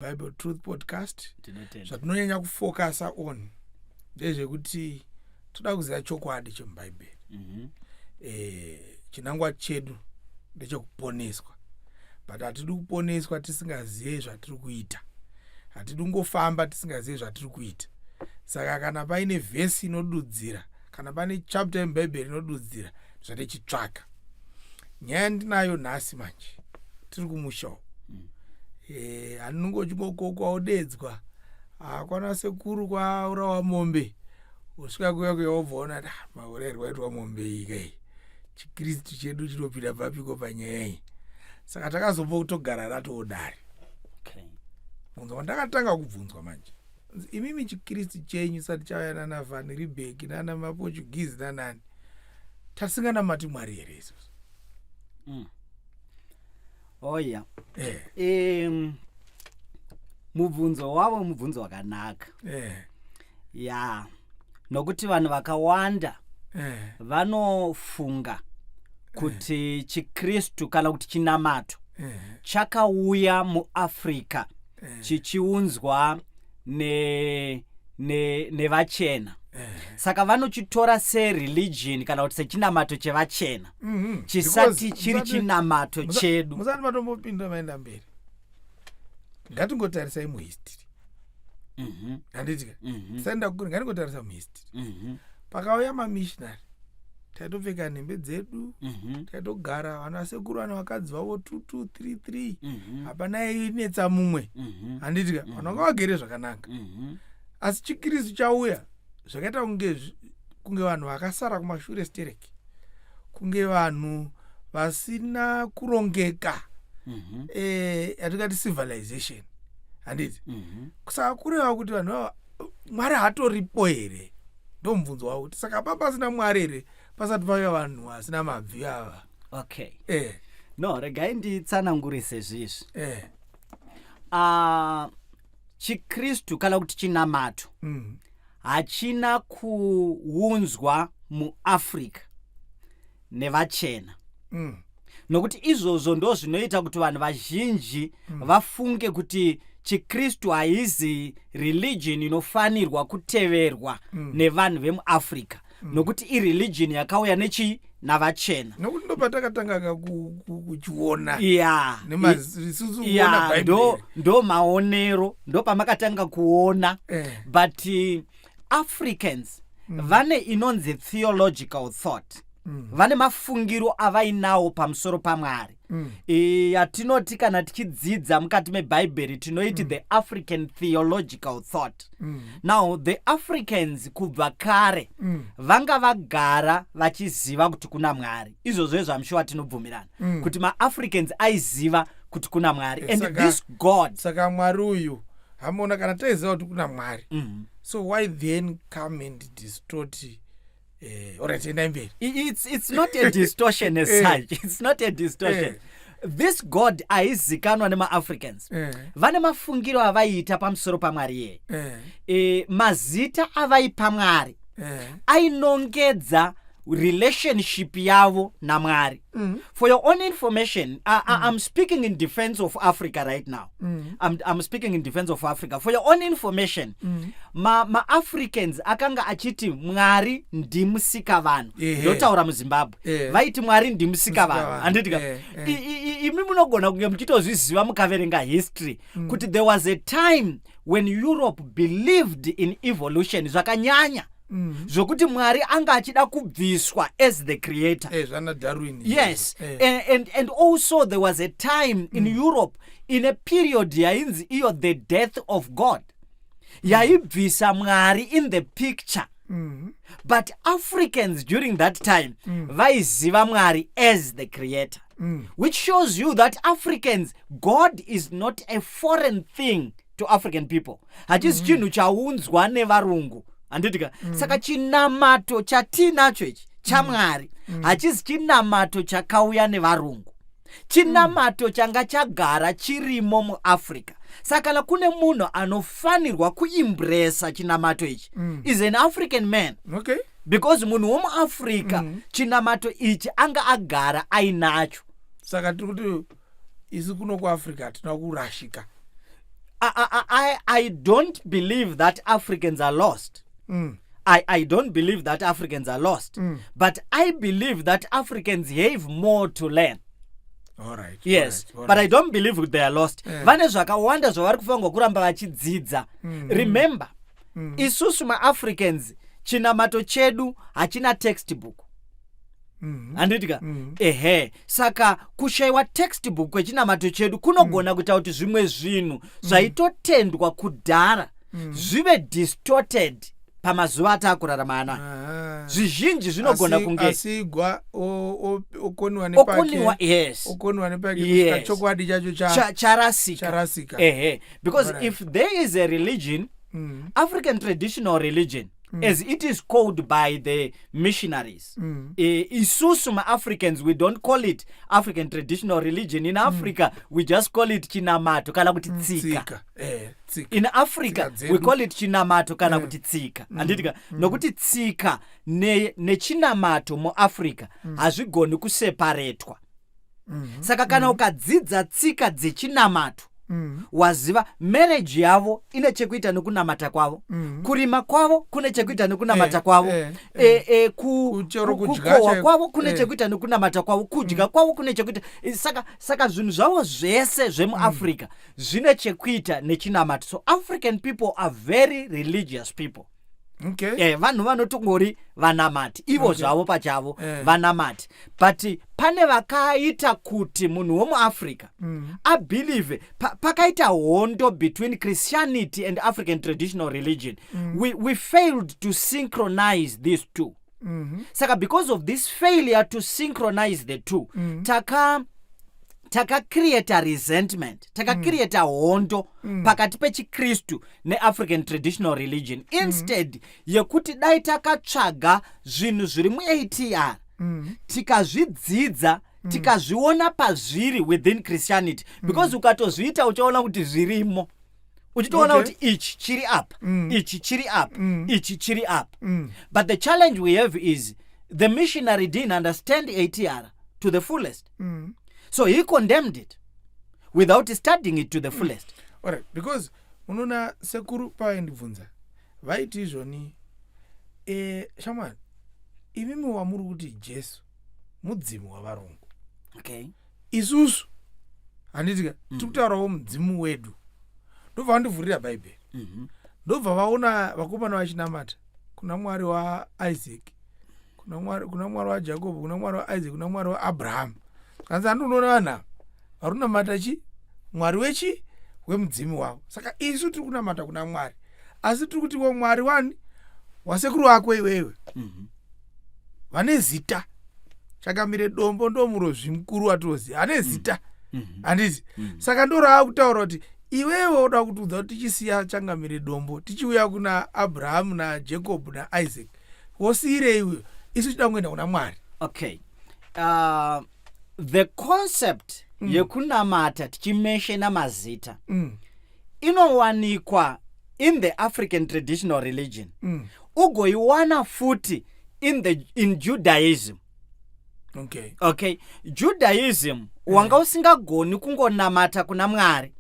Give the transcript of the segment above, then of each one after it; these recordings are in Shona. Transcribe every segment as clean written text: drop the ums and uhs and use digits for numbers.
Bible Truth Podcast. Tinotenda. Zvatinonyanya kufokasa on ndezvekuti toda kuziva chokwadi chemubhaibheri. Chinangwa chedu ndechekuponeswa, but hatidi kuponeswa tisingazive zvatiri kuita. Hatidi kungofamba tisingazive zvatiri kuita. Saka kana paine vhesi inodudzira, kana pane chapter yemubhaibheri inodudzira, zvatichitsvaka. Nyaya yandinayo nhasi manje, tiri kumusha uku. Hanungo uchingokokwa wodedzwa kwana sekuru kwaurawa mombe, usvika kuya kuya wobva waona kuti, "Ah, maurayirwo aitwa mombe iyi kai, chikristu chedu chinopinda papiko panyaya iyi?" Saka takazobva kutogara ratoodare. Bvunzwa kwandakatanga kubvunzwa manje, imimi chikristu chenyu sati chauya nana Van Riebeeck, nana maPortuguese, nanani, tasinganamati Mwari here isusu? Oh yeah. Mubvunzo wavo mubvunzo wakanaka. Ya, nokuti vanhu vakawanda vanofunga kuti chikristu kana kuti chinamato chakauya muAfrica chichiunzwa nevachena, saka vanochitora sereligion kana kuti sechinamato chevachena, chisati chiri chinamato chedu. Musati matombopinda maenda mberi, ngatingotarisai muhistory, handitika? Tisaenda kure, ngatingotarisa muhistory. Pakauya mamissionary, taitopfeka nhembe dzedu, taitogara vana sekuru vana vakadzi vavo 2 2 3 3, hapana inetsa mumwe, handitika? Vanhu vanga vagere zvakanaka. Asi chikristu chauya, zvakaita kunge vanhu vakasara kumashure stereki, kunge vanhu vasina kurongeka, yatingati civilization, handiti? Saka kureva kuti vanhu ava Mwari hatoripo here? Ndo mubvunzo wavo kuti saka pa pasina Mwari here pasati pauya vanhu vasina mabvi ava? Okay. No, regai nditsanangurise zvizvi. Chikristu kana kuti chinamato hachina kuunzwa muAfrica nevachena, nokuti izvozvo ndo zvinoita kuti vanhu vazhinji vafunge kuti chikristu haizi religion inofanirwa kuteverwa nevanhu vemuAfrica, nokuti ireligion yakauya nechi navachena. Nokuti ndo patakatanga kuchiona isusu kuona Bhaibheri. Ndo maonero, ndo pamakatanga kuona. But Africans vane inonzi theological thought, vane mafungiro avainawo pamusoro paMwari, yatinoti kana tichidzidza mukati mebhaibheri tinoiti the African theological thought. Now the Africans kubva kare vanga vagara vachiziva kuti kuna Mwari. Izvozvo zvamushuwa tinobvumirana kuti maAfricans aiziva kuti kuna Mwari and this God. Saka Mwari uyu hamona, kana taiziva kuti kuna Mwari, so why then come and distort? Alright, endai mberi. It's not a distortion as such. It's not a distortion. This God aizikanwa nemaAfricans, vane mafungiro avaiita pamusoro paMwari yeye. Mazita avaipa Mwari ainongedza relationship yavo naMwari. For your own information, I'm speaking in defense of Africa right now. I'm speaking in defense of Africa. For your own information, maAfricans akanga achiti Mwari ndimusika vanhu. Ndotaura muZimbabwe. Vaiti Mwari ndimusika vanhu, Musika vanhu. handitika? Imi munogona kunge muchitozviziva mukaverenga history kuti there was a time when Europe believed in evolution zvakanyanya, zvokuti Mwari anga achida kubviswa as the creator. Zvana Darwin. Yes. And also there was a time in Europe, in a period yainzi iyo the death of God, yaibvisa Mwari in the picture. But Africans during that time vaiziva Mwari as the creator, which shows you that Africans, God is not a foreign thing to African people. Hachisi chinhu chaunzwa nevarungu, handitika? Saka chinamato chatinacho ichi chaMwari hachisi chinamato chakauya nevarungu. Chinamato changa chagara chirimo muAfrica. Saka kana kune munhu anofanirwa kuembracea chinamato ichi, is an African man, because munhu womuAfrica chinamato ichi anga agara ainacho. Saka tiri kuti isu kuno kuAfrica hatina kurashika. I don't believe that Africans are lost. I don't believe that Africans are lost. But I believe that Africans have more to learn. All right. Yes, all right, but I don't believe they are lost. Vane zvakawanda zvavari kufanirwa kuramba vachidzidza. Remember, isusu maAfricans, chinamato chedu hachina textbook. Handiti ka? Ehe, saka kushayiwa textbook kwechinamato chedu kunogona kuita kuti zvimwe zvinhu zvaitotendwa kudhara zvive distorted pamazuva ataakurarama anaya. Zvizhinji zvinogona kunge Asi gwa okoniwa okoniwa nepake, okoniwa nepake kusvika chokwadi chacho Charasika. Charasika. Ehe, because if there is a religion, African traditional religion, as it is called by the missionaries, isusu maAfricans, we don't call it African traditional religion. In Africa, we just call it chinamato kana kuti tsika. Tsika, tsika. In Africa, Tsika we dzedu. call it chinamato kana kuti tsika, handiti ka? Nokuti tsika nechinamato muAfrica hazvigoni kuseparetwa. Saka kana ukadzidza tsika dzechinamato, waziva marriage yavo ine chekuita nekunamata kwavo, kurima kwavo kune chekuita nekunamata kwavo, Chero kudya kukohwa chaiko. kwavo kune chekuita nekunamata kwavo, kudya kwavo kune chekuita. Saka zvinhu zvavo zvese zvemuAfrica zvine chekuita nechinamato. So African people are very religious people. Vanhu vanotongori vanamati ivo zvavo pachavo, vanamati. But pane vakaita kuti munhu womuAfrica abelieve pakaita hondo between Christianity and African traditional religion. We failed to synchronize these two. Saka because of this failure to synchronize the two, takacreata resentment, takacreata hondo pakati pechiKristu neAfrican traditional religion, instead yekuti dai takatsvaga zvinhu zviri muATR, tikazvidzidza, tikazviona pazviri within Christianity, because ukatozviita uchaona kuti zvirimo, uchitoona kuti ichi chiri apa, ichi chiri apa, ichi chiri apa. But the challenge we have is the missionary didn't understand ATR to the fullest, so he condemned it without studying it to the fullest. Alright, because unoona, sekuru pavaindibvunza vaiti izvoni, shamwari, imimi wamuri kuti Jesu mudzimu wavarungu. Isusu, handitika, tiri kutaurawo mudzimu wedu. Ndobva vandivhurira Bhaibheri, ndobva vaona vakomana vachinamata kuna Mwari waIsaac, kuna Mwari waJakobho, kuna Mwari waIsaac, kuna Mwari waAbrahamu. Kanzi, "Handinoona vanhu ava vari kunamata chi Mwari wechi wemudzimu wavo. Saka isu tiri kunamata kuna Mwari, asi tiri kutiwo Mwari wani wasekuru wako iwewe vane zita Chakamire Dombo, ndomurozvi mukuru watinoziva ane zita, handiti? Saka ndoraa kutaura kuti iwewe uda kutiudza kuti tichisiya Changamire Dombo tichiuya kuna Abrahamu naJacob naIsaac, wosiyirei uyo? Isu tida kungoenda kuna Mwari." Okay, the concept yekunamata tichimentiona mazita inowanikwa in the African traditional religion, ugoiwana futi in Judaism. Okay, Judaism, wanga usingagoni kungonamata kuna Mwari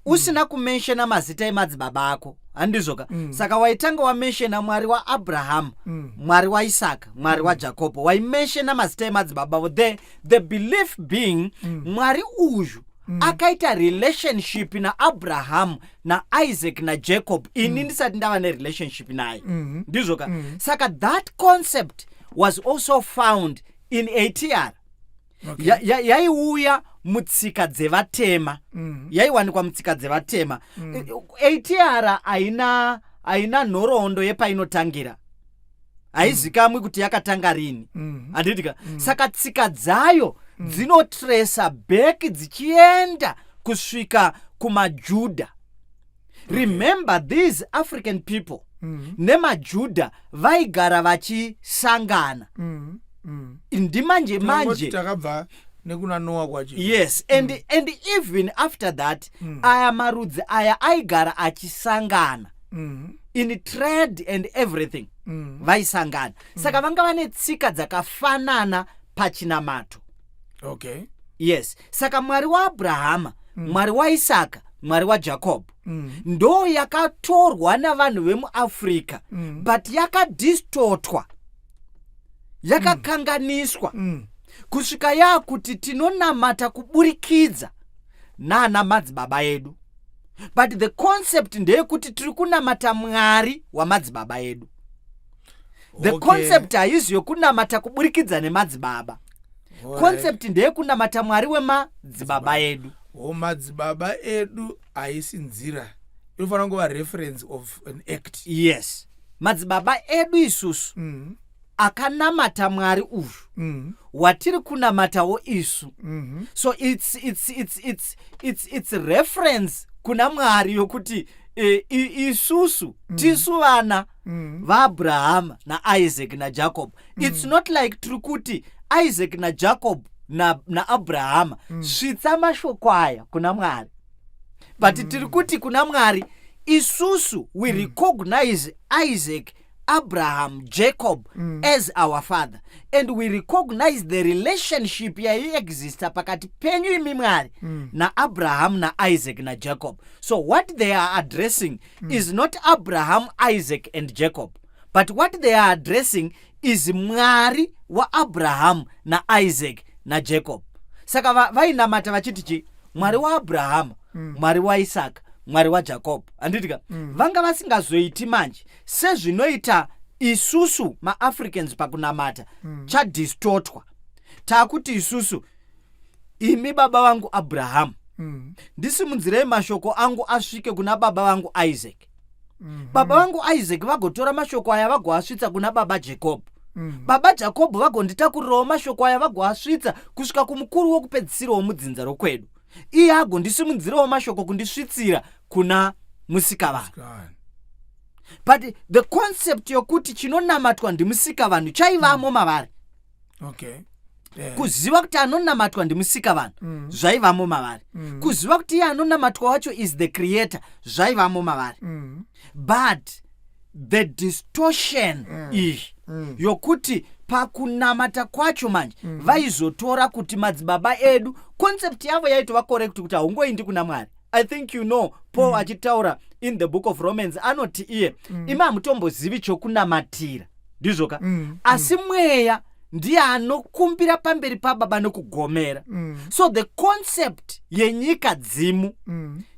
usina kumentiona mazita emadzibaba ako, handizvoka? Saka waitanga wamentiona Mwari waAbrahamu, Mwari waIsaka, Mwari waJakobho. Waimentiona mazita emadzibaba avo, the belief being Mwari uyu akaita relationship naAbrahamu, naIsaac, naJacob, ini ndisati ndava nerelationship naye, ndizvoka? Saka that concept was also found in ATR. Yaiuya mutsika dzevatema, yaiwanikwa mutsika dzevatema. ATR haina nhoroondo yepainotangira, haizikamwi kuti yakatanga rini, handitika? Saka tsika dzayo dzinotresa back dzichienda kusvika kumaJudha. Remember, these African people nemaJudha vaigara vachisangana. Ndimanje Tinongoti manje takabva nekuna Noa kwacho. Yes, and even after that, aya marudzi aya aigara achisangana in trade and everything. Vaisangana, saka vanga vane tsika dzakafanana pachinamato. Yes, saka Mwari waAbrahama, Mwari waIsaka, Mwari waJacob. Ndo yakatorwa navanhu vemuAfrica, but yakadistotwa, yakakanganiswa kusvika yaakuti tinonamata kuburikidza naana madzibaba edu, but the concept ndeyekuti tiri kunamata Mwari wamadzibaba edu. The concept haizi yokunamata kuburikidza nemadzibaba. Concept ndeyekunamata Mwari wemadzibaba edu. O, madzibaba edu haisi nzira, inofanira kungova reference of an act. Yes, madzibaba edu isusu akanamata Mwari uyu watiri kunamatawo isu. So it's reference kuna Mwari yokuti isusu tisu vana vaAbrahama naIsaac naJacob. It's not like tiri kuti Isaac naJacob naAbrahama svitsa mashoko aya kuna Mwari, but tiri kuti kuna Mwari isusu we recognize Isaac, Abraham, Jacob as our father, and we recognize the relationship yaiexista pakati penyu imi Mwari naAbraham, naIsaac, naJacob. So what they are addressing is not Abraham, Isaac and Jacob, but what they are addressing is Mwari waAbraham naIsaac naJacob. Saka vainamata vachiti chi? Mwari waAbrahama, Mwari waIsaka, Mwari waJacob, handitika? Vanga vasingazoiti manje sezvinoita isusu maAfricans pakunamata. Chadistotwa, taakuti isusu, imi baba vangu Abrahamu, ndisimudzirei mashoko angu asvike kuna baba vangu Isaac. Baba vangu Isaac vagotora mashoko aya vagoasvitsa kuna baba Jacob. Baba Jacob vagonditakurirawo mashoko aya vagoasvitsa kusvika kumukuru wokupedzisira womudzinza rokwedu. Iye agondisimudzirawo mashoko kundisvitsira kuna Musikavanhu. God. But the concept yokuti chinonamatwa ndiMusikavanhu chaivamo mavari. Kuziva kuti anonamatwa ndiMusikavanhu zvaivamo mavari. Kuziva kuti iye anonamatwa wacho is the creator zvaivamo mavari. But the distortion iyi yokuti pakunamata kwacho manje vaizotora kuti madzibaba edu, concept yavo yaitova correct kuti haungoindi kuna Mwari. I think Paul achitaura in the book of Romans, anoti iye, imi hamutombozivi chokunamatira, ndizvoka? Asi Mweya ndiye anokumbira pamberi paBaba nokugomera. So the concept yenyika dzimu,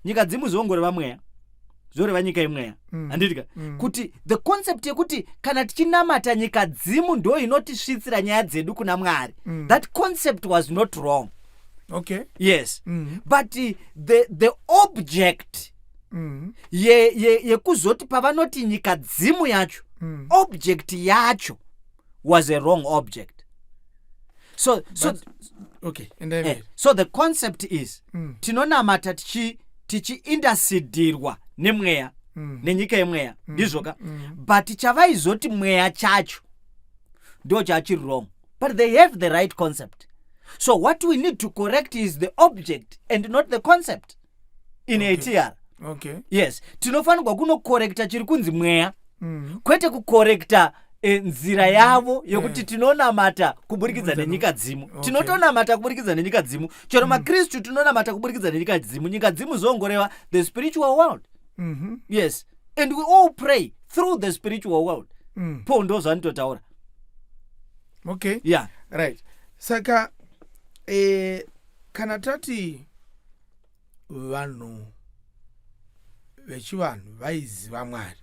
nyika dzimu zvongoreva mweya, zvoreva nyika yemweya, handitika? Kuti the concept yekuti kana tichinamata nyika dzimu ndo inotisvitsira nyaya dzedu kuna Mwari, that concept was not wrong. Yes. But the object yekuzoti pavanoti nyika dzimu yacho, object yacho was a wrong object. So Okay, and then so the concept is tinonamata tichi tichiintercedirwa nemweya, nenyika yemweya, ndizvoka? But chavaizoti mweya chacho ndo chachiri wrong, but they have the right concept. So what we need to correct is the object and not the concept in ATR. Yes, tinofanirwa kunokorekta chiri kunzi mweya, kwete kukorekta nzira yavo yokuti tinonamata kuburikidza nenyika dzimu. Tinotonamata kuburikidza nenyika dzimu chero maKristu tinonamata kuburikidza nenyika dzimu. Nyika dzimu zongoreva the spiritual world. Yes, and we all pray through the spiritual world. Paul ndo zvaanototaura. Yeah. Right, saka kana tati vanhu vechivanhu vaiziva Mwari,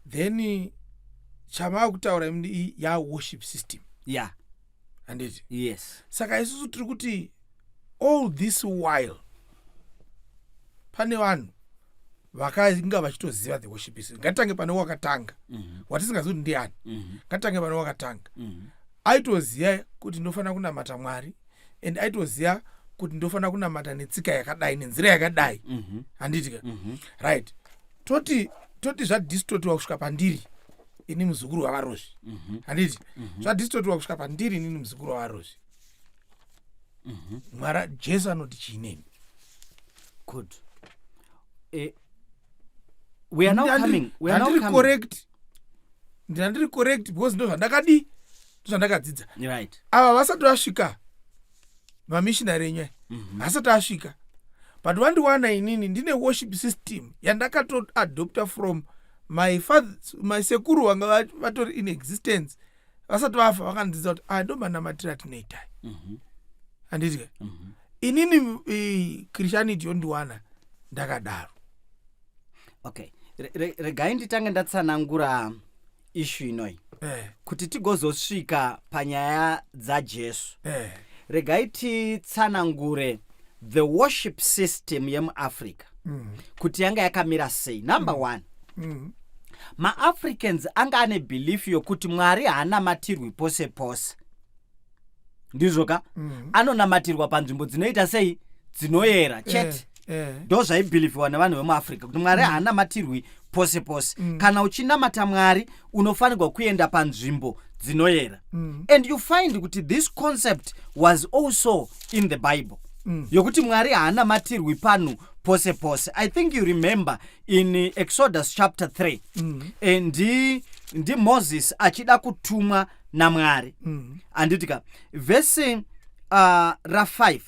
then chamava kutaura imi yaworship system, handiti? Yes. Saka isusu tiri kuti all this while pane vanhu vakanga vachitoziva the worship system. Ngatitange pane wakatanga watisingazivi kuti ndiani. Ngatitange pane wakatanga aitoziva kuti ndofanira kunamata Mwari and aitoziva kuti ndofanira kunamata netsika yakadai, nenzira yakadai, handiti ka? Right, toti zvadistotiwa kusvika pandiri ini muzukuru wavaRozvi, handiti? Zvadistotiwa kusvika pandiri inini muzukuru wavaRozvi. Mwari Jesu anoti chiineni? Good. We are now coming, we are now Ndandiri coming correct, ndandiri correct because ndo zvandakadi, ndo zvandakadzidza. Ava vasati vasvika, mamishinari enyu aya asati asvika. But wandiwana inini ndine worship system yandakatoadopta from my father, my sekuru vanga vatori in existence vasati vafa, vakandidzidza kuti aya ndo manamatiro atinoitai. Handiti ka? Inini Christianity yondiwana ndakadaro. Okay, regai nditange ndatsanangura issue inoyi kuti tigozosvika panyaya dzaJesu. Regai titsanangure the worship system yemuAfrica kuti yanga yakamira sei. Number one, maAfricans anga ane belief yokuti Mwari haanamatirwi pose pose, ndizvo ka? Anonamatirwa panzvimbo dzinoita sei? Dzinoyera chete. Ndo zvaibhilivhiwa nevanhu vemuAfrica, kuti Mwari haanamatirwi pose pose. Kana uchinamata Mwari, unofanirwa kuenda panzvimbo dzinoyera. And you find kuti this concept was also in the Bible, yokuti Mwari haanamatirwi panhu pose pose. I think you remember in Exodus chapter 3, ndiMoses achida kutumwa naMwari, handiti ka? Vhesi ra5,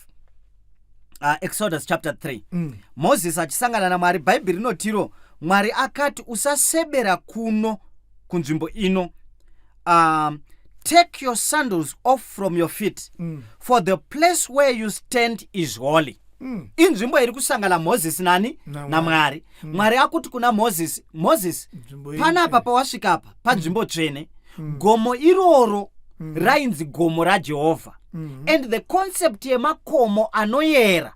Exodus chapter 3, Moses achisangana naMwari, Bhaibheri rinotiro Mwari akati, "Usasebera kuno kunzvimbo ino. Take your sandals off from your feet, for the place where you stand is holy." Inzvimbo iri kusangana Mozisi nani? NaMwari. NaMwari. Mwari akuti kuna Mozisi, "Mozisi, Nzvimbo iyi panapa tsvene." pawasvika apa panzvimbo tsvene." Gomo iroro rainzi gomo raJehovha. And the concept yemakomo anoyera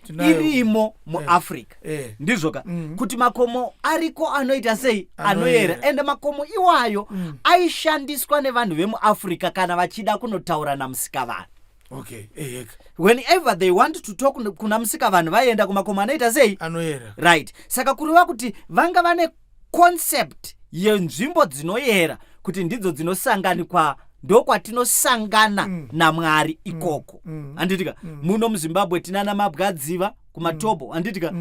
Tinayo. irimo muAfrica. Ndizvo ka? Kuti makomo ariko anoita sei? Anoyera. Anoyera. Ende makomo iwayo aishandiswa nevanhu vemuAfrica kana vachida kunotaura naMusikavanhu. Okay, eheka. Whenever they want to talk kuna Musikavanhu, vaienda kumakomo anoita sei? Anoyera. Right. Saka kureva kuti vanga vane concept yenzvimbo dzinoyera, kuti ndidzo dzinosanganikwa, ndokwatinosangana naMwari ikoko, handitika? Muno muZimbabwe tinana Mabwadziva kuMatobo, handitika?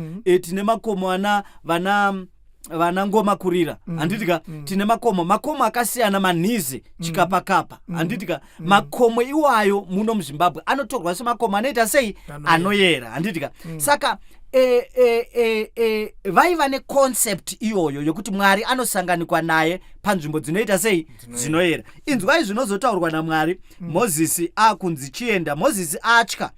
Tine makomo ana vana Ngoma Kurira, handitika? Tine makomo akasiyana, Manhize, Chikapakapa, handitika? Makomo iwayo muno muZimbabwe anotorwa semakomo anoita sei? Anoyera. Anoyera, handitika? Saka vaiva neconcept iyoyo yokuti Mwari anosanganikwa naye panzvimbo dzinoita sei? Dzinoyera. Inzwai zvinozotaurwa naMwari. Mozisi akunzi chienda, Mozisi atya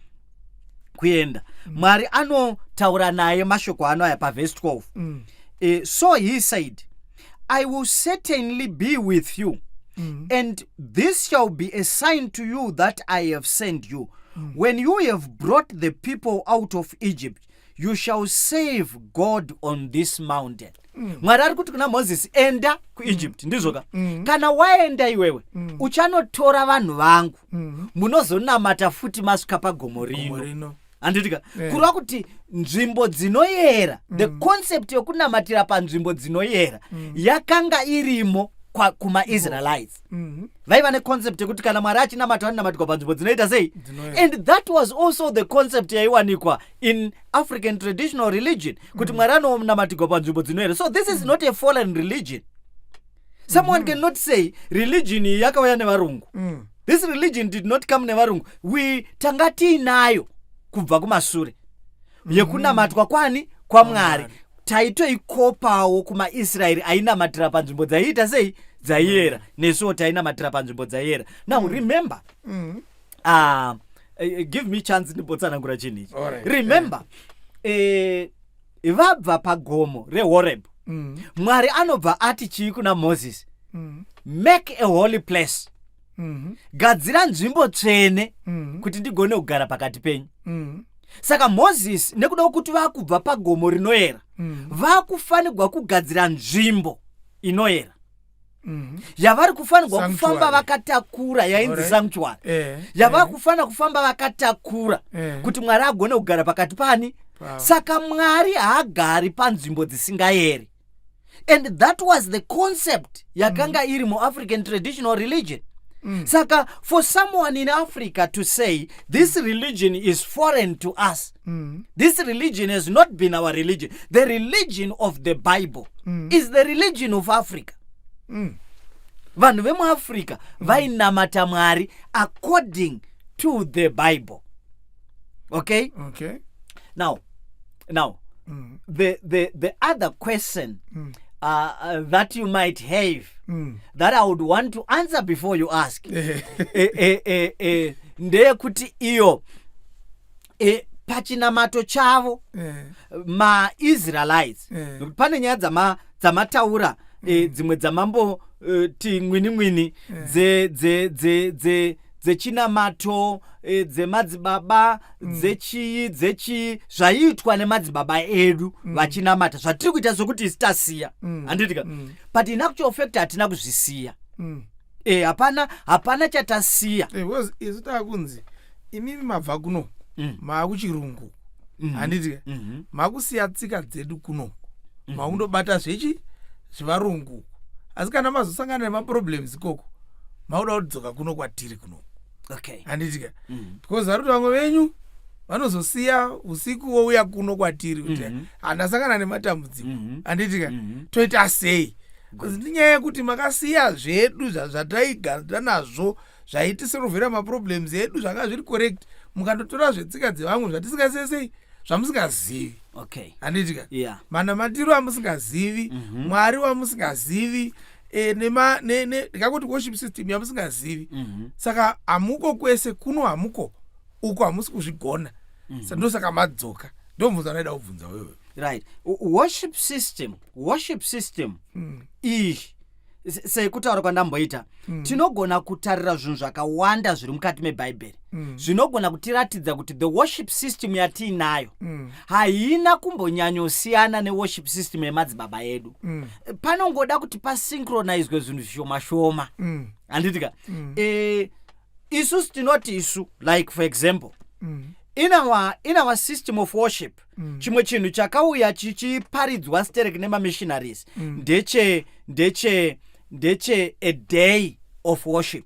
kuenda. Mwari anotaura naye mashoko ano aya pavhesi 12. So he said, "I will certainly be with you, and this shall be a sign to you that I have sent you. When you have brought the people out of Egypt, you shall serve God on this mountain." Mwari ari kuti kuna Mozisi, "Enda kuEgypt, ndizvo ka? Kana waenda iwewe, uchanotora vanhu vangu, munozonamata futi masvika pagomo Gomo rino." rino. Handitika? Eh. Kureva kuti nzvimbo dzinoyera, the concept yokunamatira panzvimbo dzinoyera yakanga irimo kumaIsraelites. Vaiva neconcept yekuti kana Mwari achinamata, vanonamatirwa panzvimbo dzinoita sei? Dzinoyera. And that was also the concept yaiwanikwa in African traditional religion, kuti Mwari anonamatirwa panzvimbo dzinoyera. So this is not a foreign religion. Someone cannot say religion iyi yakauya nevarungu. This religion did not come nevarungu. We tanga tiinayo kubva kumasure, yekunamatwa kwani? KwaMwari. KwaMwari. Taitoikopawo kumaIsraeri ainamatira panzvimbo dzaiita sei? Dzaiyera. Nesuwo tainamatira panzvimbo dzaiyera. Now remember, give me chance ndimbotsanangura chinhu ichi. Alright. Remember, vabva pagomo reHoreb, Mwari anobva ati chii kuna Moses? "Make a holy place." Gadzira nzvimbo tsvene kuti ndigone kugara pakati penyu. Saka Mozisi, nekuda kwekuti vakubva pagomo rinoyera, vakufanirwa kugadzira nzvimbo inoyera yavari kufanirwa kufamba Sanctuary. vakatakura, yainzi sanctuary, yavari kufanira kufamba vakatakura kuti Mwari agone kugara pakati pani. Pavo. Saka Mwari haagari panzvimbo dzisingayeri, and that was the concept yakanga iri muAfrican traditional religion. Saka for someone in Africa to say this religion is foreign to us, this religion has not been our religion. The religion of the Bible is the religion of Africa. Vanhu vemuAfrica vainamata Mwari according to the Bible, okay? Okay. Now Now, the other question that you might have that I would want to answer before you ask ndeyekuti iyo pachinamato chavo maIsraelites, nokuti pane nyaya dzamataura, dzimwe dzamamboti mwini mwini dzechinamato, dzemadzibaba, dzechii dzechii, zvaiitwa nemadzibaba edu vachinamata, zvatiri kuita sokuti isi tasiya, handitika? But in actual fact hatina kuzvisiya. Hapana chatasiya. Because isu taakunzi imimi mabva kuno, maakuchirungu, handitika? Makusiya tsika dzedu kuno, makundobata zvechi zvevarungu, asi kana mazosangana nemaproblems ikoko, makuda kudzoka kuno kwatiri kuno, handitika? Because vari kuti vamwe venyu vanozosiya usiku wouya kuno kwatiri kuti handasangana nematambudziko, handitika? Toita sei? Because ndinyaya yekuti makasiya zvedu zvataigara nazvo, zvaitisorovhera maproblems edu, zvanga zviri correct, mukandotora zvetsika dzevamwe zvatisingasesei, zvamusingazivi, handitika? Yeah. Manamatiro amusingazivi, Mwari wamusingazivi, ndingangoti worship system yamusingazivi. Saka hamuko kwese kuno, hamuko uko, hamusi kuzvigona. Ndosaka madzoka. Ndomubvunza unoida kubvunza wewe. Right. Worship system iyi, sekutaura kwandamboita, tinogona kutarira zvinhu zvakawanda zviri mukati mebhaibheri zvinogona kutiratidza kuti the worship system yatiinayo haina kumbonyanyosiyana neworship system yemadzibaba edu. Panongoda kuti pasynchronizwe zvinhu zvishoma shoma, handitika? Isusu tinoti isu, like for example, in our system of worship, chimwe chinhu chakauya chichiparidzwa sterek nemamissionaries ndeche a day of worship.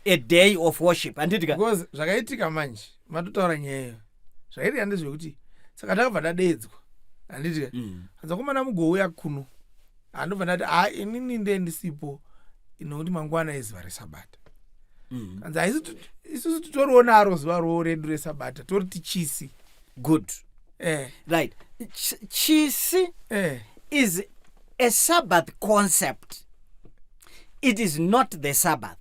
A day of worship, handitika? Because zvakaitika manje, matotaura nyayeyo, zvakaitika ndezvekuti saka takabva tadedzwa, handitika? Hanzakomana mugouya kuno, handobva ndati, ha, inini nde ndisipo nokuti mangwana izuva resabata. Kanzi haisi isusu titoriwo naro zuva ro redu resabata, tori tichisi. Good. Right. Chisi is a Sabbath concept. It is not the Sabbath.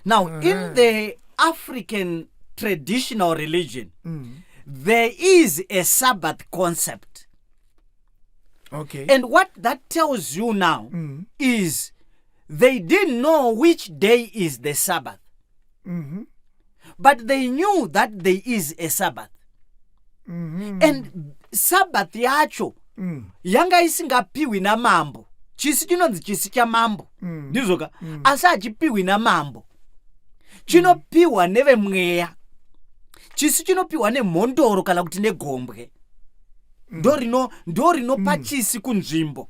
Now, in the African traditional religion, there is a Sabbath concept. And what that tells you now is they didn't know which day is the Sabbath, but they knew that there is a Sabbath. And Sabbath yacho yanga isingapiwi namambo. Chisi chinonzi chisi chamambo, ndizvoka? Asi hachipiwi namambo, chinopiwa nevemweya. Chisi chinopiwa nemhondoro kana kuti negombwe. Ndo rinopa chisi kunzvimbo.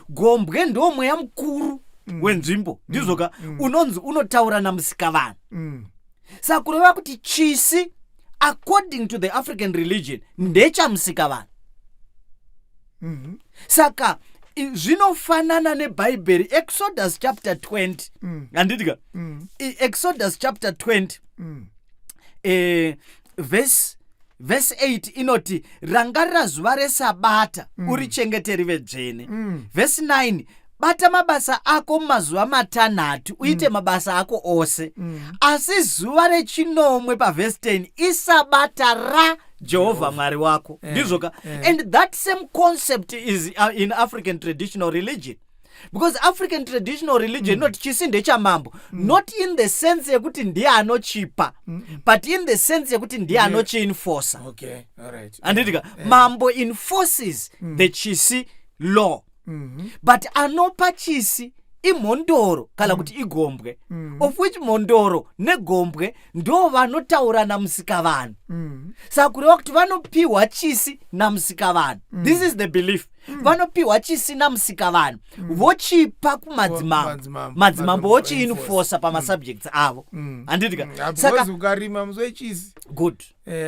Gombwe ndo mweya mukuru wenzvimbo, ndizvoka? Unonzi unotaura namusikavanhu. Saka kureva kuti chisi, according to the African religion, ndechamusikavanhu. Saka zvinofanana nebhaibheri, Exodus chapter 20, handitika? Exodus chapter 20, verse 8 inoti, "Rangarira zuva resabata, urichengete rive dzvene." Verse 9, "Bata mabasa ako mumazuva 6, uite mabasa ako ose, asi zuva rechinomwe," pavhesi 10, "isabata raJehovha Mwari wako." Ndizvoka? Eh. And that same concept is in African traditional religion, because African traditional religion inoti chisi ndechamambo, not in the sense yekuti ndiye anochipa, but in the sense yekuti ndiye anochienforca. Okay, alright. Handitika? Mambo enforces the chisi law, but anopa chisi imhondoro kana kuti igombwe, of which mhondoro negombwe ndo vanotaura namusikavanhu. Saka kureva kuti vanopiwa chisi namusikavanhu. This is the belief. Vanopiwa chisi namusikavanhu, vochipa kumadzimambo. Madzimambo. Madzimambo Madzimambo vochienforca pamasubjects avo, handitika? Saka Because ukarima musi wechisi, Good.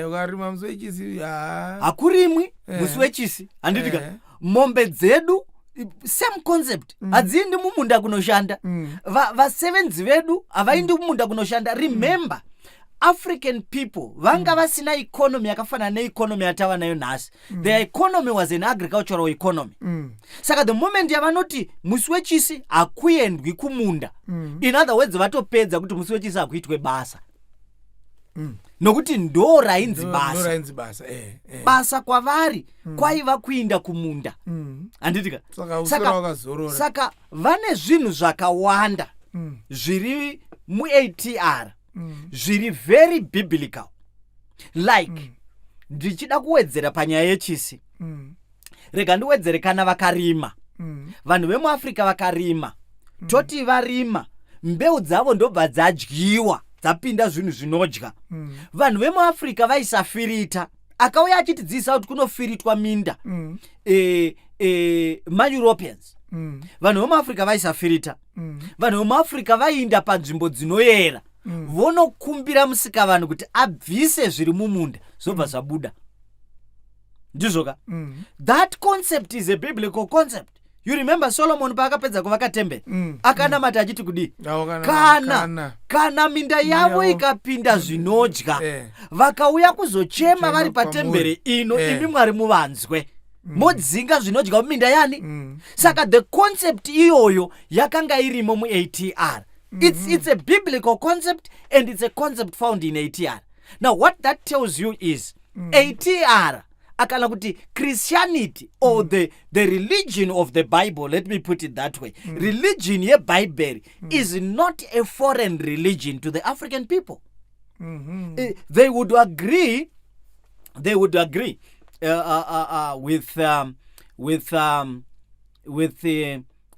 Ukarima musi wechisi, ha. Hakurimwi musi wechisi, handitika? Mombe dzedu, same concept, hadziendi mumunda kunoshanda. Vasevenzi vedu havaendi mumunda kunoshanda. Remember, African people vanga vasina economy yakafanana neeconomy yatava nayo nhasi. Their economy was an agricultural economy. Saka the moment yavanoti musi wechisi hakuendwi kumunda, in other words, vatopedza kuti musi wechisi hakuitwe basa, nokuti ndo rainzi basa. Ndorainzi basa, eh. Basa kwavari kwaiva kuinda kumunda, handitika? Saka uswera wakazorora. Saka vane zvinhu zvakawanda zviri muATR zviri very biblical. Like, ndichida kuwedzera panyaya yechisi, rega ndiwedzere. Kana vakarima, vanhu vemuAfrica vakarima, toti varima, mbeu dzavo ndobva dzadyiwa, dzapinda zvinhu zvinodya. Vanhu vemuAfrica vaisafirita. Akauya achitidzidzisa kuti kunofiritwa minda maEuropeans. Vanhu vemuAfrica vaisafirita. Vanhu vemuAfrica vaiinda panzvimbo dzinoyera, vonokumbira musikavanhu kuti abvise zviri mumunda, zvobva zvabuda. Ndizvoka? That concept is a biblical concept. You remember Solomon paakapedza kuvaka temberi, akanamata achiti kudii? Awo, kana Kana kana kana minda yavo ikapinda zvinodya, vakauya kuzochema Chema vari patemberi kwamuri. ino, imi Mwari muvanzwe, modzinga zvinodya muminda yani. Saka the concept iyoyo yakanga irimo muATR. It's a biblical concept and it's a concept found in ATR. Now, what that tells you is ATR, akana kuti Christianity or the religion of the Bible, let me put it that way, religion yebhaibheri is not a foreign religion to the African people. They would agree with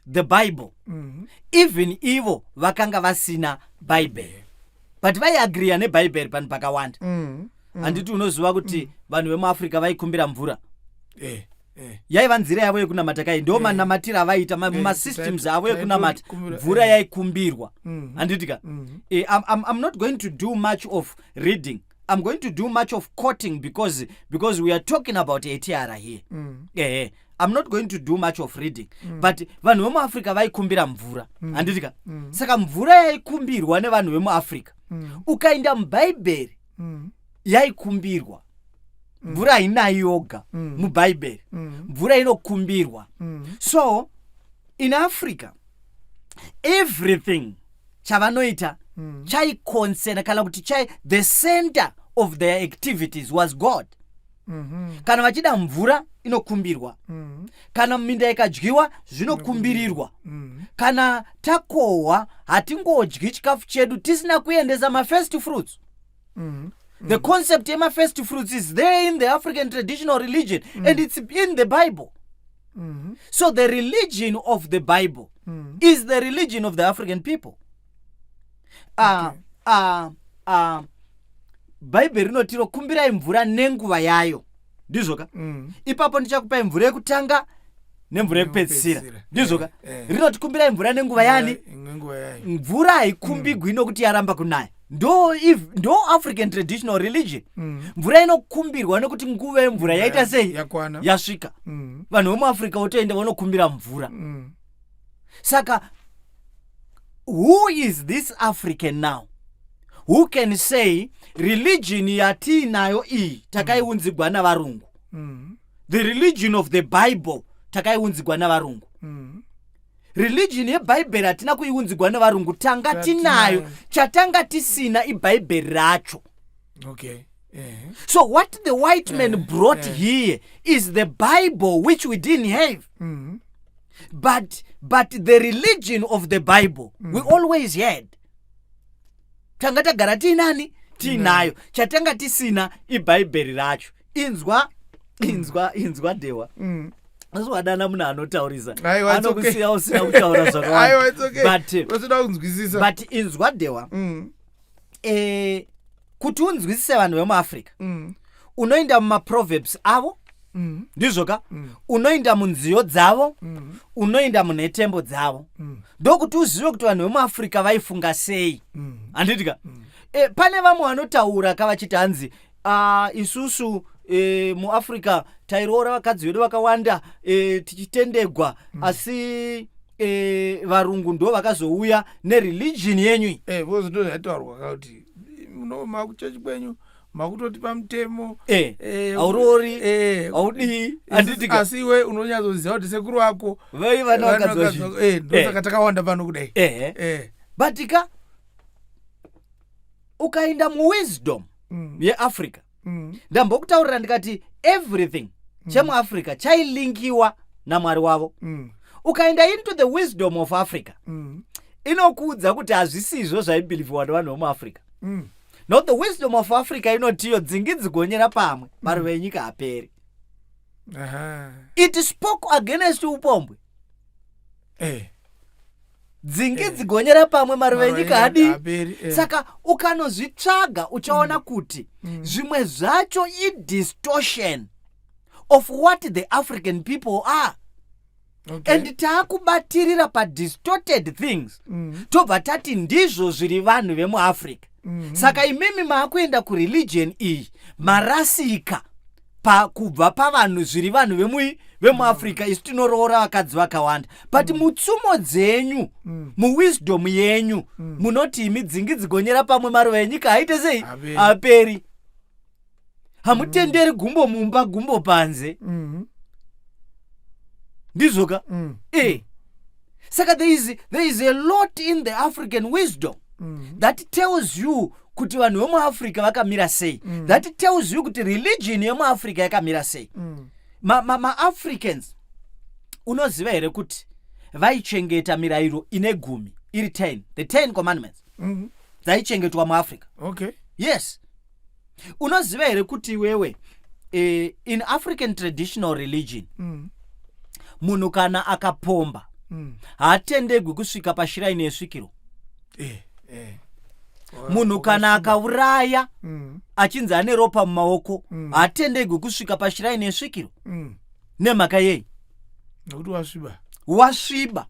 the Bible, even ivo vakanga vasina Bhaibheri, but vaiagriya nebhaibheri panhu pakawanda. Handiti unoziva kuti vanhu vemuAfrica vaikumbira mvura? Eh. Yaiva nzira yavo yekunamata kai, ndo manamatiro avaiita, masystems avo ekunamata. Taitokumbira, Mvura yaikumbirwa, handitika? I'm not going to do much of reading. I'm going to do much of quoting because we are talking about ATR here. Ehe, I'm not going to do much of reading, but vanhu vemuAfrica vaikumbira mvura, handitika? Saka mvura yaikumbirwa nevanhu vemuAfrica, ukaenda mubhaibheri, yaikumbirwa. Mvura hainayi yoga mubhaibheri. Mvura inokumbirwa. So in Africa, everything chavanoita chaiconcern, kana kuti chai, the center of their activities was God. Kana vachida mvura, inokumbirwa. Kana minda ikadyiwa, zvinokumbirirwa. Kana takohwa, hatingodyi chikafu chedu tisina kuendesa mafirst fruits. The concept yemafirst fruits is there in the African traditional religion and it's in the Bible. So the religion of the Bible is the religion of the African people. Bhaibheri rinotiro kumbirai mvura nenguva yayo, ndizvoka? Ipapo ndichakupai mvura yekutanga nemvura yekupedzisira. Yekupedzisira. Ndizvoka? Eh. Rinoti kumbirai mvura nenguva yani. Nenguva yayo. Mvura haikumbigwi nokuti yaramba kunaya. Ndo African traditional religion. Mvura inokumbirwa nekuti nguva yemvura yaita sei? Yakwana. Yasvika. Vanhu vemuAfrica votoenda vanokumbira mvura. Saka who is this African now who can say religion yatiinayo iyi takaiunzigwa navarungu? The religion of the Bible takaiunzigwa navarungu. Religion yebhaibheri hatina kuiunzigwa nevarungu, tanga Tatinayo. tinayo. Chatanga tisina ibhaibheri racho. So what the white man brought here is the Bible, which we didn't have, but the religion of the Bible we always had. Tanga tagara tiinani, tiinayo. Chatanga tisina ibhaibheri racho. Inzwa, inzwa, inzwa, Dhewa. Asi wadana munhu anotaurisa, Aiwa, it's okay. anokusiya usina kutaura Aiwa, zvakawanda. it's okay. But Usida kunzwisisa. But inzwa, Dhewa. Kuti unzwisise vanhu vemuAfrica, unoenda mumaproverbs avo, ndizvoka? Unoenda munziyo dzavo, unoenda munhetembo dzavo, ndokuti uzive kuti vanhu vemuAfrica vaifunga sei, handitika? Pane vamwe vanotaura kavachiti hanzi isusu muAfrica tairoora vakadzi vedu vakawanda, tichitendegwa, asi varungu ndo vakazouya nereligion yenyu iyi. Because ndo zvaitaurwa kuti Makuchechi kwenyu makutotipa mutemo. Hauroori, haudii, handiti ka? Asi iwe unonyatsoziva kuti sekuru vako vaiva nevakadzi vazhinji. Ndosaka takawanda pano kudai. But ka ukaenda muwisdom yeAfrica, ndambokutaurira ndikati everything chemuAfrica chailinkiwa naMwari wavo. Ukaenda into the wisdom of Africa, inokuudza kuti hazvisizvo zvaibhilivhiwa nevanhu vemuAfrica. Not the wisdom of Africa inotiyo dzingi gonyera pamwe, maruva enyika haperi. It spoke against upombwe. Dzingi dzigonyera pamwe, maruva enyika hadii? Haperi. Saka ukanozvitsvaga uchaona kuti zvimwe zvacho idistortion of what the African people are. And taakubatirira padistorted things, tobva tati ndizvo zviri vanhu vemuAfrica. Saka imimi maakuenda kureligion iyi, marasika kubva pavanhu zviri vanhu vemuAfrica. Isu tinoroora vakadzi vakawanda, but mutsumo dzenyu, muwisdom yenyu, munoti imi dzingi dzigonyera pamwe, maruva enyika haite sei? Haperi. Haperi. Hamutenderi gumbo mumba, gumbo panze. Ndizvoka? Saka there is a lot in the African wisdom that tells you kuti vanhu vemuAfrica vakamira sei, that tells you kuti religion yemuAfrica yakamira sei. MaAfricans, unoziva here kuti vaichengeta mirayiro ine 10, iri 10, the 10 Commandments, dzaichengetwa muAfrica? Yes. Unoziva here kuti iwewe, in African traditional religion, munhu kana akapomba, haatendegwi kusvika pashrine yesvikiro? Munhu kana akauraya, achinzi ane ropa mumaoko, haatendegwi kusvika pashrine yesvikiro. Nemhaka yei? Nokuti wasviba. Wasviba.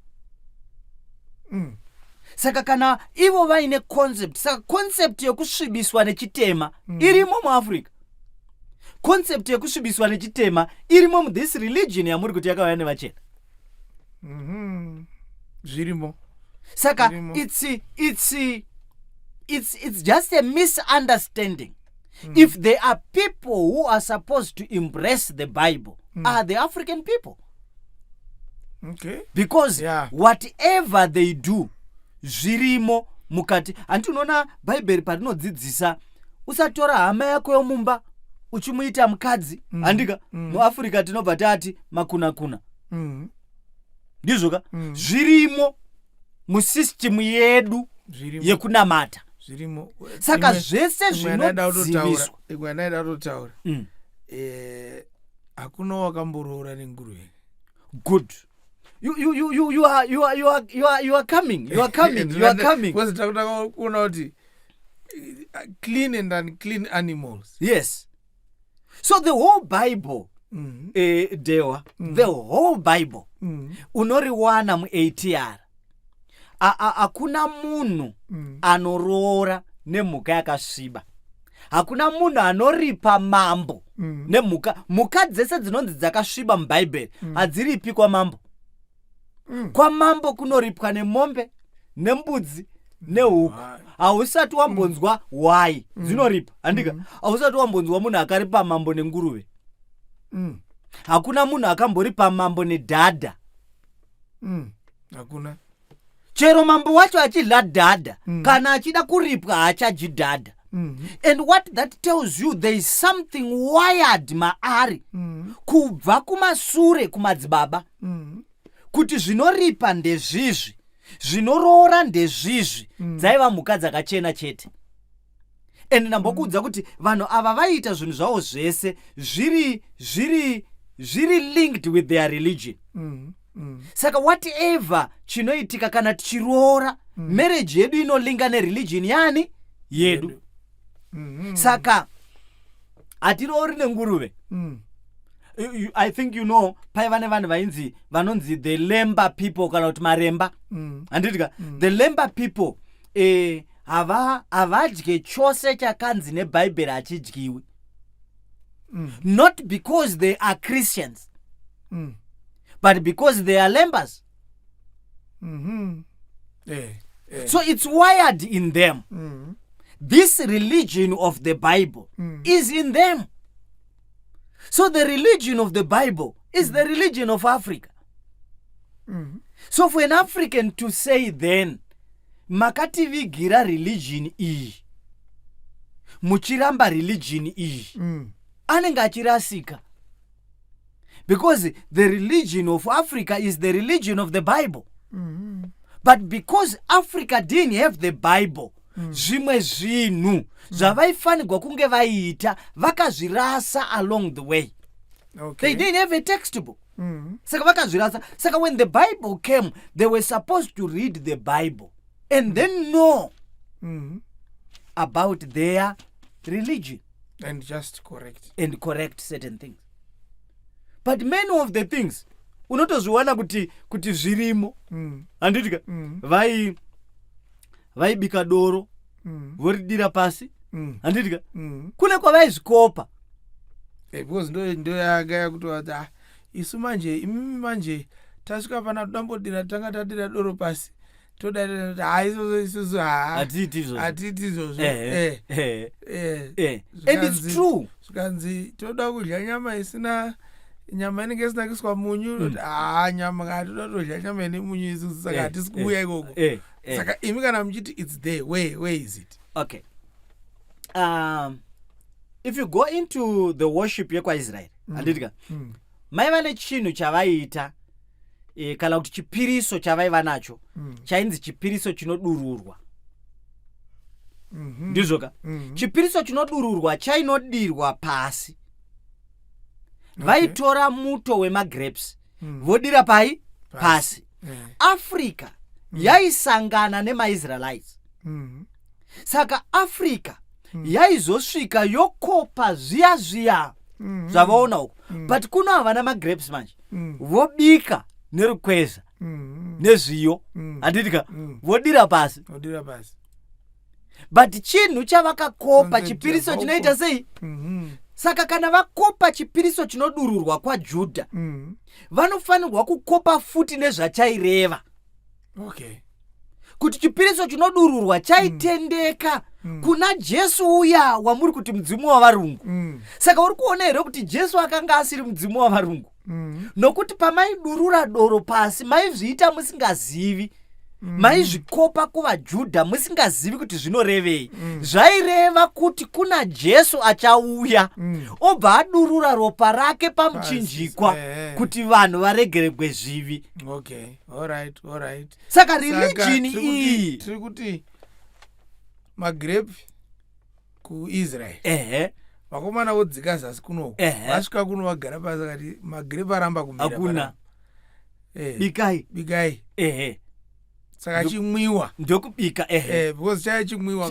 Saka kana ivo vaine concept, saka concept yekusvibiswa nechitema irimo muAfrica. Concept yekusvibiswa nechitema irimo muthis religion yamuri kuti yakauya nevachena. Zvirimo. Saka Zvirimo. it's just a misunderstanding. If there are people who are supposed to embrace the Bible, are the African people, because whatever they do zvirimo mukati. Handiti unoona Bhaibheri parinodzidzisa, usatora hama yako yomumba uchimuita mukadzi, handika? MuAfrica tinobva tati makunakuna. Ndizvoka? Zvirimo musystem yedu Zvirimo. yekunamata. Zvirimo. Saka zvese Imwe yandaida kutotaura- zvinodziviswa. Imwe yandaida kutotaura, hakuna wakamboroora nenguruve. Good. You are you are you are you are you are coming, you are coming, you are coming. Because takuda kuona kuti clean and unclean animals. Yes, so the whole Bible, dewa, the whole Bible unoriwana muATR. Hakuna munhu anoroora nemhuka yakasviba. Hakuna munhu anoripa mambo nemhuka. Mhuka dzese dzinonzi dzakasviba muBhaibheri hadziripi kwamambo. Kwamambo kunoripwa nemombe, nembudzi, nehuku. Hai. Hausati wambonzwa hwai dzinoripa, handika? Hausati wambonzwa munhu akaripa mambo nenguruve. Hakuna munhu akamboripa mambo nedhadha. Hakuna. Chero mambo wacho achidya dhadha, kana achida kuripwa haachadyi dhadha. And what that tells you, there is something wired maari kubva kumasure kumadzibaba kuti zvinoripa ndezvizvi, zvinoroora ndezvizvi. Dzaiva mhuka dzakachena chete. And ndambokuudza kuti vanhu ava vaiita zvinhu zvavo zvese zviri linked with their religion. Saka whatever chinoitika, kana tichiroora, marriage yedu inolinga nereligion yani yedu. Saka hatiroori nenguruve. I think paiva nevanhu vainzi, vanonzi the Lemba people, kana kuti Maremba, handiti ka? The Lemba people, havadye chose chakanzi neBhaibheri hachidyiwi. Not because they are Christians, but because they are Lembas. So it's wired in them. This religion of the Bible is in them. So the religion of the Bible is the religion of Africa. So for an African to say then, makativigira religion iyi, muchiramba religion iyi, anenge achirasika, because the religion of Africa is the religion of the Bible. But because Africa didn't have the Bible, zvimwe zvinhu zvavaifanirwa kunge vaiita vakazvirasa along the way. They didn't have a textbook, saka vakazvirasa. Saka when the Bible came, they were supposed to read the Bible and then know about their religion and just correct and correct certain things. But many of the things unotozviwana kuti zvirimo, handiti ka? Vai vaibika doro, voridira pasi, handiti ka? Kune kwavaizvikopa. Because ndo yanga yakutoti, ah, isu manje, imimi manje tasvika pana todambodira, tanga tadira doro pasi, todarira, ha, isusu isusu ha Hatiiti izvozvo. Hatiiti izvozvo. And it's true. Zvikanzi toda kudya nyama isina, nyama inenge isina kuiswa munyu. Ha, nyama kana toda kutodya nyama ine munyu isusu, saka hatisi kuuya ikoko. Saka imi kana muchiti it's there, where is it? Okay, if you go into the worship yekwaIsraeri, handiti ka? Maiva nechinhu chavaiita, kana kuti chipiriso chavaiva nacho, chainzi chipiriso chinodururwa. Ndizvo ka? Chipiriso chinodururwa chainodirwa pasi. Vaitora muto wemagrapes, vodira pai? Pasi. Africa yaisangana nemaIsraelites, saka Africa yaizosvika yokopa zviya zviya zvavaona uko, but kuno havana magrapes manje. Vobika nerukweza nezviyo, handiti ka? Vodira pasi. Vodira pasi. But chinhu chavakakopa, Concept chipiriso yabva chinoita uko. sei? Saka kana vakopa chipiriso chinodururwa kwaJudha, vanofanirwa kukopa futi nezvachaireva, kuti chipiriso chinodururwa chaitendeka kuna Jesu uya wamuri kuti mudzimu wavarungu. Saka uri kuona here kuti Jesu akanga asiri mudzimu wavarungu? Nokuti pamaidurura doro pasi, maizviita musingazivi. Maizvikopa kuvaJudha musingazivi kuti zvinorevei. Zvaireva kuti kuna Jesu achauya, obva adurura ropa rake pamuchinjikwa, kuti vanhu varegeregwe zvivi. Okay, alright. Saka Saka religion iyi tiri kuti magrape kuIsrael, vakomana vodzika zasi kunoku, vasvika kuno, vagara pasi, akati magrape aramba kumera Hakuna. panapa. Bikai. Bikai. Saka chimwiwa. Ndokubika, ehe. Because chaiva chimwiwa.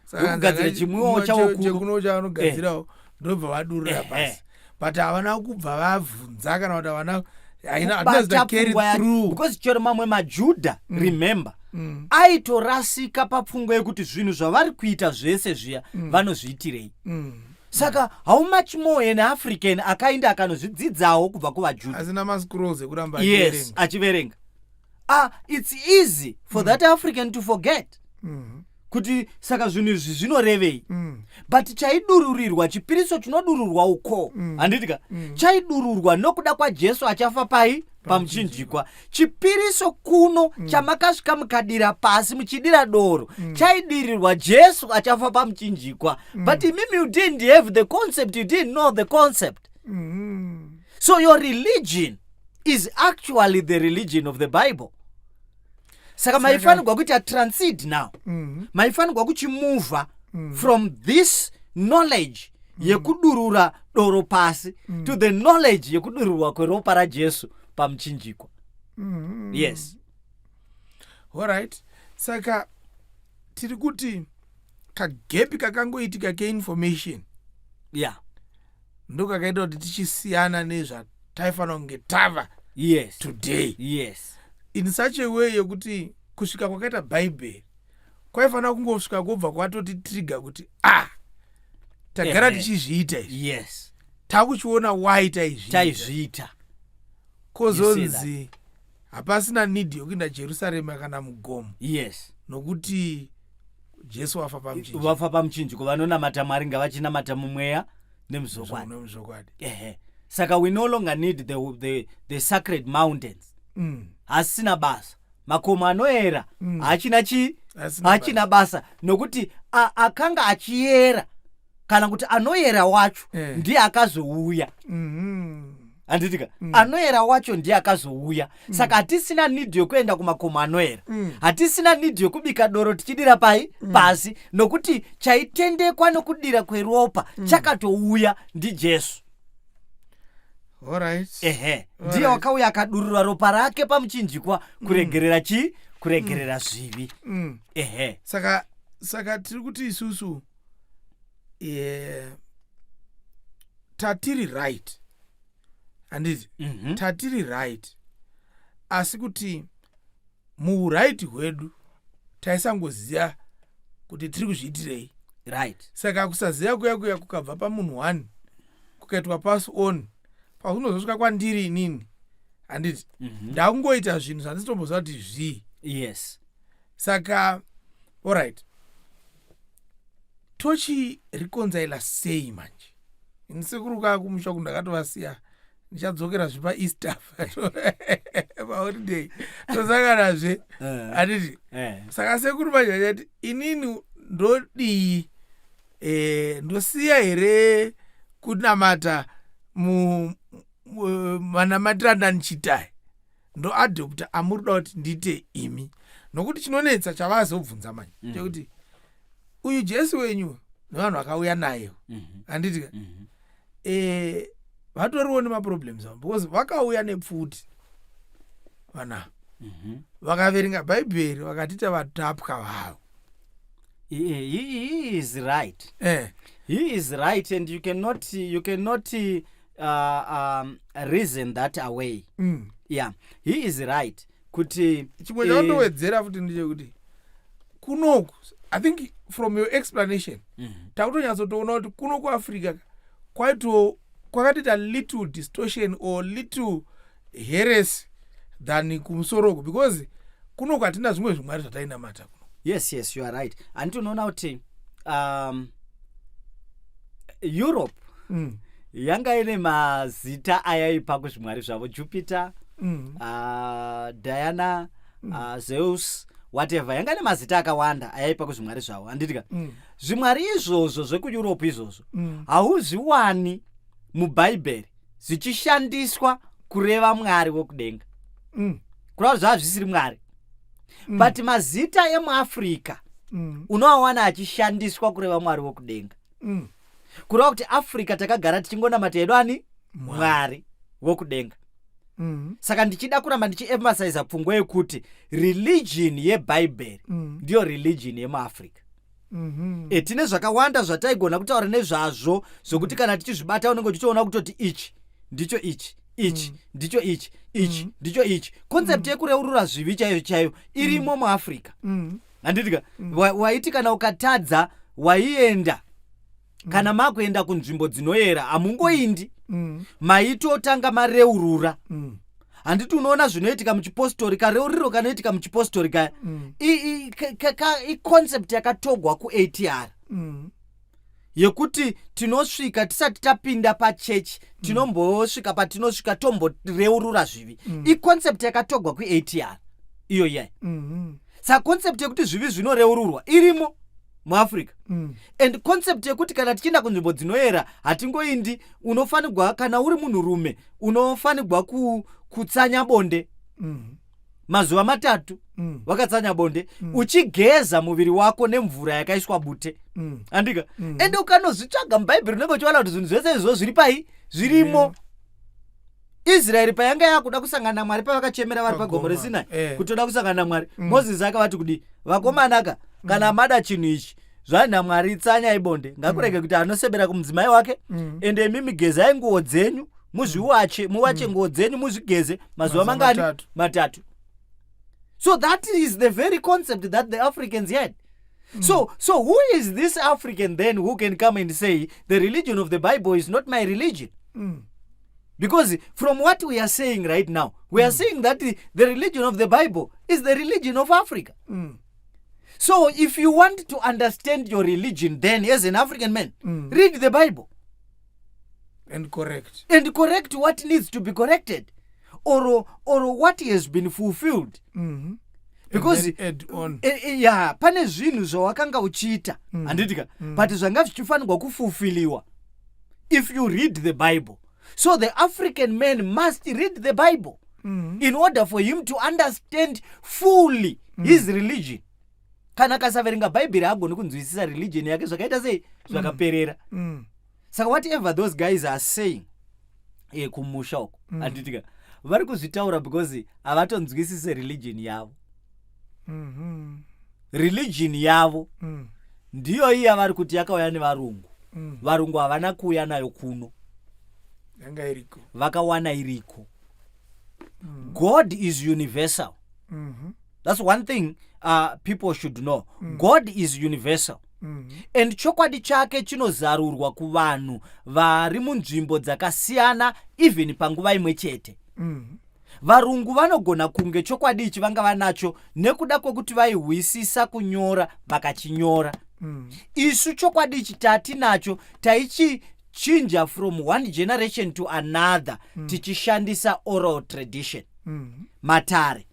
Saka Ndokugadzira chimwiwawo chawo kuno. Chekuno chavanogadzirawo, ndobva vadurura pasi, but havana kubva vabvunza kana kuti havana, haina, Kubata hatina carry pfungwa yacho. through. Because chero mamwe maJudha, remember, aitorasika papfungwa yekuti zvinhu zvavari kuita zvese zviya vanozviitirei. Saka how much more an African akaenda akanozvidzidzawo kubva kuvaJudha, asina mascrolls ekuramba yes, achiverenga. Achiverenga. Ah, it's easy for that African to forget kuti saka zvinhu izvi zvinorevei. But chaidururirwa, chipiriso chinodururwa uko, handiti ka? Chaidururwa nokuda kwaJesu achafa pai? Pamuchinjikwa. Chipiriso kuno chamakasvika mukadira pasi muchidira doro, chaidirirwa Jesu achafa pamuchinjikwa. But imimi, you didn't have the concept, you didn't know the concept. So your religion is actually the religion of the Bible. Saka maifanirwa kuita transit now, maifanirwa kuchimuvha from this knowledge yekudurura doro pasi to the knowledge yekudururwa kweropa raJesu pamuchinjikwa. Yes. Alright, saka tiri kuti kagap kakangoitika keinformation ndokakaita kuti tichisiyana nezvataifanira kunge tava today, in such a way yekuti kusvika kwakaita Bhaibheri kwaifanira kungosvika kwobva kwatoti trigger kuti, ah, tagara tichizviita izvi, takuchiona why taizviita. Taizviita. Kozonzi hapasina need yokuenda Jerusarema kana mugomo, nokuti Jesu wafa pamuchinjiko. Vafa pamuchinjiko. Vanonamata Mwari ngavachinamata mumweya nemuzvokwadi. Nemuzvokwadi. Ehe, saka we no longer need the sacred mountains. Hasisina basa makomo anoera. Hachina chii? Hasina. Hachina basa nokuti akanga achiyera kana kuti anoyera wacho ndiye akazouya. Handitika? Anoyera wacho ndiye akazouya. Saka hatisina need yokuenda kumakomo anoyera. Hatisina need yokubika doro tichidira pai pasi, nokuti chaitendekwa nokudira kweropa chakatouya, ndiJesu. Ehe, ndiye wakauya akadurura ropa rake pamuchinjikwa kuregerera chii? Kuregerera zvivi. Ehe. Saka tiri kuti isusu tatiri right, handiti? Mhm. Tatiri right, asi kuti muuright hwedu taisangoziva kuti tiri kuzviitirei. Saka kusaziva kuya kuya kukabva pamunhu one kukaitwa pass on, pakunozosvika kwandiri inini, handiti, ndakungoita zvinhu zvandisitomboziva kuti zvii. Saka alright, tochireconcila sei manje? Ini sekuru kakumusha ku ndakatovasiya, ndichadzokera zvepaEaster paholiday, tosanganazve, handiti? Saka sekuru manje vachati inini ndodii? Ndosiya here kunamata manamatiro andanichitai, ndoadopta amuri kuda kuti ndiite imi? Nokuti chinonetsa chavazobvunza manje chekuti uyu Jesu wenyu nevanhu vakauya naye, handiti ka, vatoriwo nemaproblems avo, because vakauya nepfuti vanhu ava, vakaverenga Bhaibheri, vakatiita vatapwa vavo. He is right. He is right and you cannot reason that away. Yeah, he is right kuti Chimwe chandowedzera futi ndechekuti kunoku, I think from your explanation, takutonyatsotoona kuti kuno kuAfrica kwaito kwakatoita little distortion or little heresy than kumusoroko, because kunoku hatina zvimwe zvimwari zvatainamata kuno. Yes, you are right. Handiti unoona kuti Europe yanga ine mazita ayaipa kuzvimwari zvavo: Jupiter, Diana, Zeus, whatever. Yanga ine mazita akawanda ayaipa kuzvimwari zvavo, handitika? Zvimwari izvozvo zvekuEurope izvozvo hauzviwani muBhaibheri zvichishandiswa kureva Mwari wokudenga. Kureva kuti zvava zvisiri Mwari. But mazita emuAfrica unoawana achishandiswa kureva Mwari wokudenga. Kureva kuti Africa takagara tichingonamata yedu ani? Mwari wokudenga. Saka ndichida kuramba ndichiemphasiza pfungwa yekuti religion yeBhaibheri ndiyo religion yemuAfrica. Tine zvakawanda zvataigona kutaura nezvazvo zvokuti kana tichizvibata unenge uchitoona kutoti ichi ndicho ichi, ichi ndicho ichi, ichi ndicho ichi. Concept yekureurura zvivi chaiyo chaiyo irimo muAfrica, handitika? Waiti kana ukatadza waienda, kana makuenda kunzvimbo dzinoyera hamungoindi, maitotanga mareurura. Handiti unoona zvinoitika muchipostori, kareuriro kanoitika muchipostori kaya, iconcept yakatogwa kuATR yekuti tinosvika tisati tapinda pachechi, tinombosvika patinosvika tomboreurura zvivi. Iconcept yakatogwa kuATR iyo iyai. Saka concept yekuti zvivi zvinoreururwa irimo muAfrica. And concept yekuti kana tichienda kunzvimbo dzinoyera hatingoindi, unofanirwa, kana uri munhurume unofanirwa kutsanya bonde mazuva 3, wakatsanya bonde, uchigeza muviri wako nemvura yakaiswa bute, andika? Ende ukanozvitsvaga muBhaibheri unenge uchiwana kuti zvinhu zvese izvozvo zviri pai? Zvirimo. Israeri payanga yakuda kusangana naMwari, pavakachemera vari pagomo Pagomo, reSinai kutoda kusangana naMwari, Mozisi akavati kudii? Vakomanaka, kana mada chinhu ichi zvanzi naMwari, tsanyai bonde, ngakurege kuti anosebera kumudzimai wake. Ende imimi gezai nguo dzenyu, muzviwache, muwache nguo dzenyu, muzvigeze mazuva Mazuva mangani? 3. 3. So that is the very concept that the Africans had. So who is this African then who can come and say the religion of the Bible is not my religion? Because from what we are saying right now, we are saying that the religion of the Bible is the religion of Africa. So if you want to understand your religion, then as an African man, read the Bible and correct and correct what needs to be corrected or what has been fulfilled. Because And then add on. Ya, pane zvinhu zvawakanga uchiita, handitika, but zvanga zvichifanirwa kufulfiliwa if you read the Bible. So the African man must read the Bible in order for him to understand fully his religion. Kana akasaverenga Bhaibheri, haagoni kunzwisisa religion yake zvakaita sei, zvakaperera. Saka whatever those guys are saying kumusha uko, handitika, vari kuzvitaura because havatonzwisise religion yavo. Religion yavo ndiyo iya vari kuti yakauya nevarungu. Varungu havana kuuya nayo kuno. Yanga iriko. Vakawana iriko. God is universal. That's one thing people should know. God is universal and chokwadi chake chinozarurwa kuvanhu vari munzvimbo dzakasiyana, even panguva imwe chete. Varungu vanogona kunge chokwadi ichi vanga vanacho nekuda kwekuti vaihwisisa kunyora, vakachinyora. Isu chokwadi ichi tatinacho, taichichinja from one generation to another tichishandisa oral tradition, matare,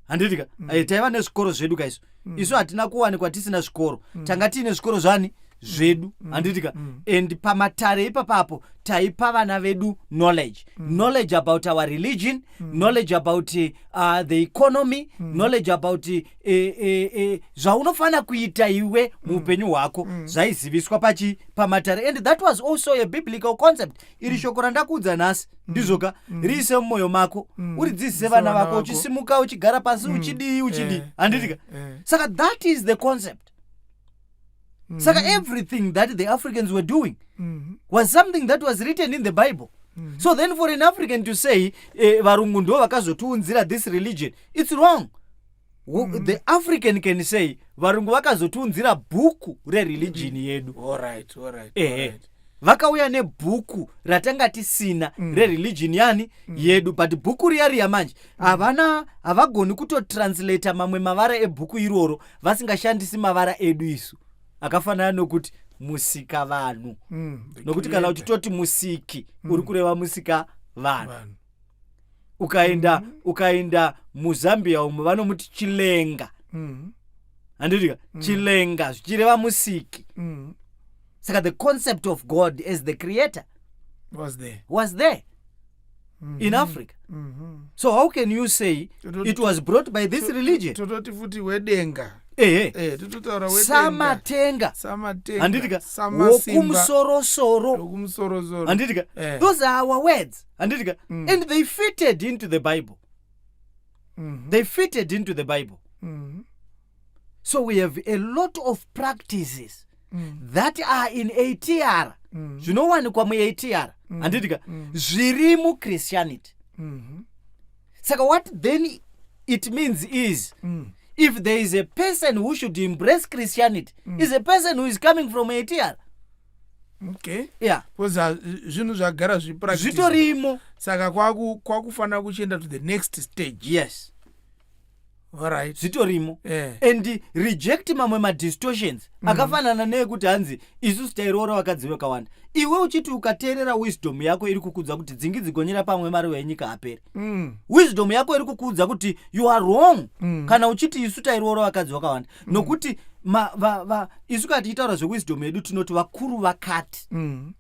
handitika? Taiva nezvikoro zvedu kaisu. Isu hatina kuwanikwa tisina zvikoro. Tanga tiine zvikoro zvani zvedu, handitika? And pamatare ipapapo taipa vana vedu knowledge, knowledge about our religion, knowledge about the economy, knowledge about zvaunofanira kuita iwe muupenyu hwako. Zvaiziviswa pachi pamatare, and that was also a biblical concept. Iri shoko randakuudza nhasi, ndizvoka, riise mumwoyo mako, uridzidzise vana vana vako, vako. Uchisimuka, uchigara pasi, uchidii, uchidii, handitika? Saka that is the concept. Saka everything that the Africans were doing was something that was written in the Bible. So then for an African to say varungu ndo vakazotiunzira this religion, it's wrong. The African can say varungu vakazotiunzira bhuku rereligion yedu. All right. Ehe. Vakauya nebhuku ratanga tisina rereligion yani yedu, but bhuku riya riya manje havana, havagoni kutotranslata mamwe mavara ebhuku iroro vasingashandisi mavara edu isu, akafanana nokuti musika vanhu. The Nokuti kana creator. uchitoti musiki, uri kureva musika vanhu. Vanhu. Ukaenda muZambia umu, vanomuti Chilenga, handitika? Chilenga zvichireva musiki. Saka the concept of God as the creator was there was there in Africa. So how can you say it was brought by this religion? Tototi futi wedenga. Ehe. Tototaura wedenga. Samatenga. Samatenga. Handitika? Samasimba. Wokumusorosoro. Wokumusorosoro. Handitika? Those are our words, handitika? And they fitted into the Bible. They fitted into the Bible. So we have a lot of practices that are in ATR, zvinowanikwa muATR, handitika, zviri muChristianity. Saka what then it means is, if there is a person who should embrace Christianity, is a person who is coming from ATR. Because zvinhu zvagara zvipractice. Zvitorimo. Saka kwakufanira kuchienda to the next stage. Yes. Alright. Zvitorimo. And reject mamwe madistortions akafanana neekuti hanzi isusu tairoora vakadzi vakawanda, iwe uchiti ukateerera wisdom yako iri kukudza kuti dzingi dzigonyera pamwe maruva enyika apere. Wisdom yako iri kukuudza kuti you are wrong kana uchiti isu tairoora vakadzi vakawanda, nokuti isu kana tichitaura zvewisdom yedu tinoti vakuru vakati,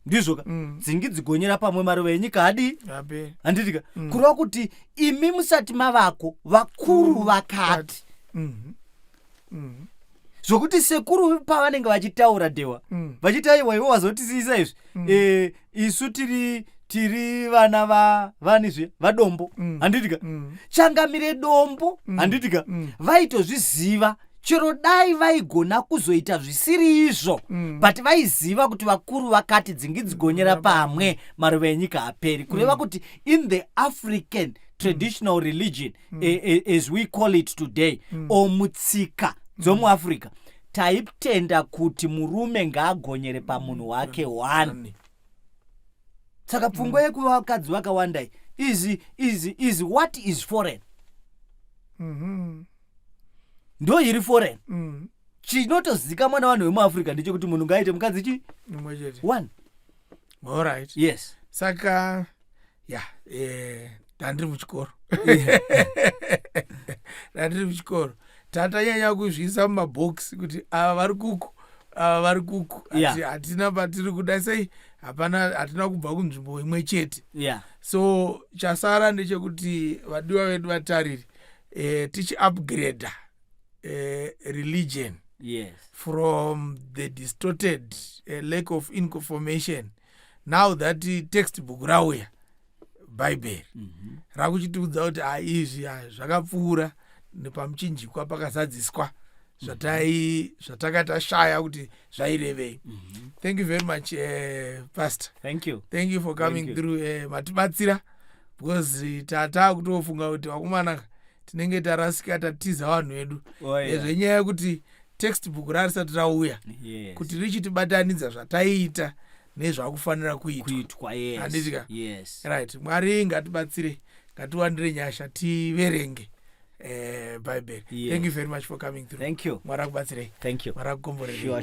ndizvoka, dzingi dzigonyera pamwe maruva enyika adii? Apere. Handitika? Kureva kuti imi musati mavako, vakuru vakati. Zvokuti sekuru pavanenge vachitaura dhewa, vachiti aiwa, iwe wazotisiyisa izvi, isu tiri vana vanizve vadombo, handitika? Changamire dombo, handitika? Vaitozviziva, chero dai vaigona kuzoita zvisiri izvo, but vaiziva kuti vakuru vakati dzingi dzigonyera pamwe maruva enyika aperi. Kureva kuti in the African traditional religion, as we call it today, or mutsika dzomuAfrica, taitenda kuti murume ngaagonyere pamunhu wake one. Ani. Saka pfungwa yekuva vakadzi vakawanda iyi is what is foreign. Ndo iri foreign. Chinotozikamwa navanhu vemuAfrica ndechekuti munhu ngaaite mukadzi chi Mumwe chete. One. Alright. Yes. Saka ya, ndandiri muchikoro, tatanyanya kuzviisa mumabhokisi kuti ava vari kuku, ava vari kuku. Hatina patiri kuda sei, hapana, hatina kubva kunzvimbo imwe chete. So chasara ndechekuti, vadiwa vedu vatariri, tichiupgrada religion from the distorted lack of information, now that textbook rauya, Bhaibheri rakuchitiudza kuti ha, izvi ha, zvakapfuura nepamuchinjikwa, pakazadziswa zvatanga tashaya kuti zvairevei. Thank you very much, Pastor. Thank you. Thank you for coming Thank you. through. Matibatsira because tata kutofunga kuti vakomana tinenge tarasika, tatiza vanhu vedu. Zvenyaya yekuti textbook rarisati rauya kuti richitibatanidza zvataiita nezvakufanira kuitwa. Kuitwa, yes. Handiti ka? Yes. Right, Mwari ngatibatsire, ngatiwandire nyasha, tiverenge Bhaibheri. Thank you very much for coming through. Thank you. Mwari akubatsirei. Thank you. Mwari akukomborerei. Sure.